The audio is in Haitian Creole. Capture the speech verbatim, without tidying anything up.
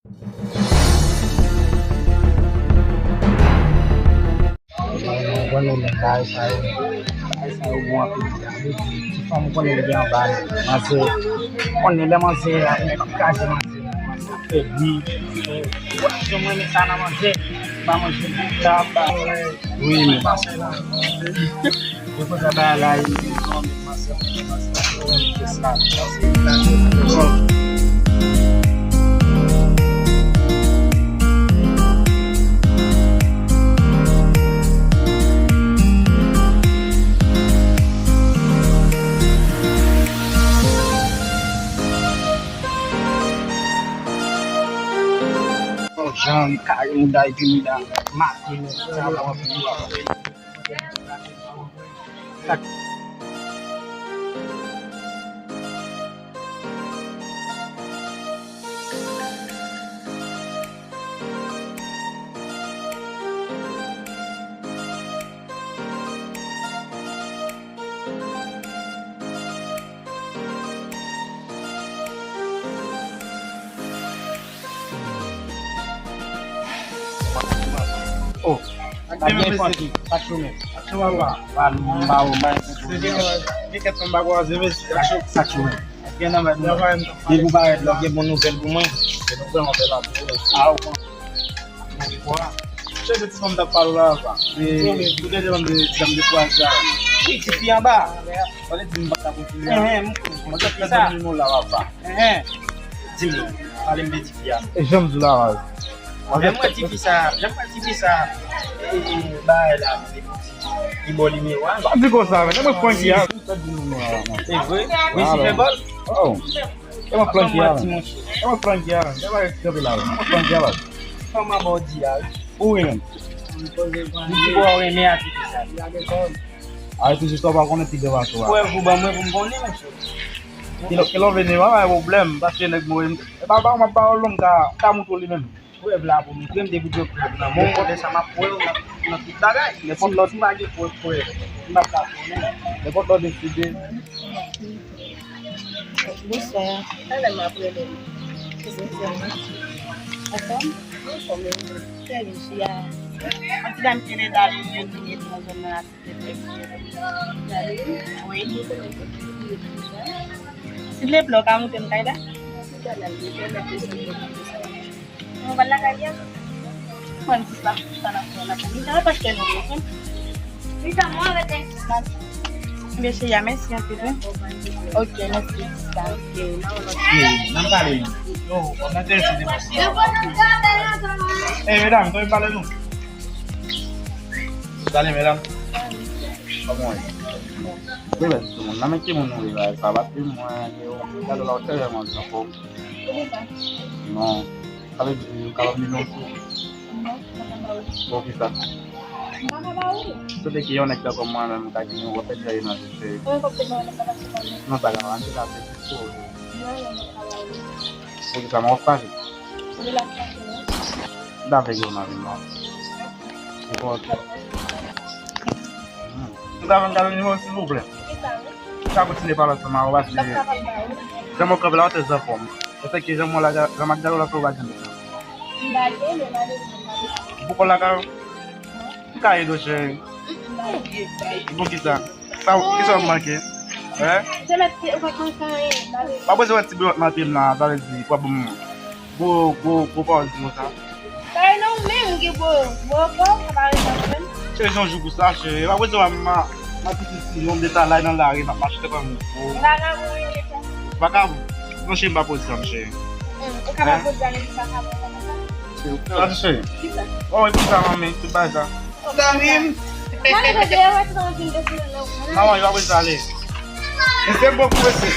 Ou konnen nèg bagay sa yo, bagay sa yo bon anpil, wi. Ti fanm ou konnen li gen anba, manzè. Ou konnen lè manzè a, li p ap kraze manzè, manzè ap fè bri. Ou konnen sa nan manzè, pa manje bouta, pa. Wi, men. Pase la. Depoze bagay la, e non, men, manzè, manzè, manzè, sa, sa, se Jan, kare mouda epi mouda, maten, sa, bon, epi Oh, pa gen fanti, pa chome. Sa k chome? Depi w parèt la, w gen bon nouvèl pou mwen. Se nou vrèman bèl la. Ah, ou konn. Chèche ti fanm t ap pale w la, papa. Ou gen de fanm de, ti fanm de twa zan. Wi, ti fi anba. Pale di m pa ka kontinye. Enhen, m konn. Mwen te fè zanmi nou la, papa. Enhen. Di m, pale m de ti fi a. E jan m di w la, baz. Men mwen ti fi sa, jan mwen ti fi sa. E, e, bagay la, li bò nimewo a. Pa di konsa, men, mwen Franky a. E vre? Wi, si fè bòl. Oh. E mwen Franky a. E mwen Franky a. E mwen kanpe la. E mwen Franky a, baz. Kòman bò di a? Ou wi menm. Li di bò renmen a ti fi sa. A, epi jis ou pa konnen pi devan sou a. Prèv ou ban mwen pou m konnen, mesye. Kilè, kilè w vini, pa bay pwoblèm, paske nèg mwen, e pa, pa, m ap ba w long, ka, ka moutre w li menm. Prèv la pou moutre m, depi w prèv nan men w, lè sa m ap wè w nan, nan tout bagay. Nenpòt lòt. Si m pa gen prèv, prèv, m p ap ka konnen. Nenpòt lòt deside. Bonswa. Talè m ap rele w. Bonswa. Anfòm? Anfòm, wi. Trè byen, cheri. Yon ti dam ki rele Darline, li rete nan zòn nan la. Wi. Silvouplè, w ka montre m kay la? Mwen pral lakay li a. Mwen di sa, sa n ap fè, n ap fè. Li ta pase nou telefòn. Li ta mwen avèk Mesye a, mèsi anpil, wi. Ok, mèsi. Nan pale. Yo, mwen enterese de mwen. Eh, medam, kòman pale nou? Pale, medam. Kòman w ye? Wi, mèsi, tout moun. Nan men ki moun nou ye la? Sa va pi mwen, yo. Gade la, w trè vrèman anfòm. Non. Sa vle di, yo kapab li non sou. Bon, kisa? Kote ki yon nèg tankou mwen menm ka di nou w ap fè djay nan vi, se. Non, sa ka anche ka se sou. Pou ki sa m ap pase? M ta fè yon nan vi m nan. Se bon. M ta vann gade nimewo, silvouplè. M ta kontinye pale ansanm avè w paske jan mwen kanpe la, w trè anfòm. Èske jan mwen la, jan m ap gade w la, fè w pa janm. M pa gen, men malere mwen pa gen. Ou poko lakay ou? M ka ede w, cheri. Pou kisa? Sa, kisa w ap manke? Hein? Se mèt ou pa t manke anyen, malere. Pa bezwen wè ti bouyòt nan pye m la, sa vle di, pwòblèm. Gwo, gwo, gwo pawòl di konsa. Sa e nan ou menm ki gwo, gwo kò, sa pa rezon menm. Cheri, se yon jou pou sa, cheri. E pa bezwen wè m, m ap pitit si yon detalay nan lari, m ap mache tankou yon gwo. Vagabon, yon leta. Vagabon. Non, cheri, m pa poze sa, cheri. Hmm, ou ka pa poze sa, men ou pa ka poze sa. Sa, cheri. Kisa? Oh, epi sa, manmi, tout bagay sa. Zanmi m. Mwen, mwen, mwen, mwen, mwen, mwen, mwen, mwen, mwen. Manman, yo pa poze sa, ale. Mèsi bokou, mesye.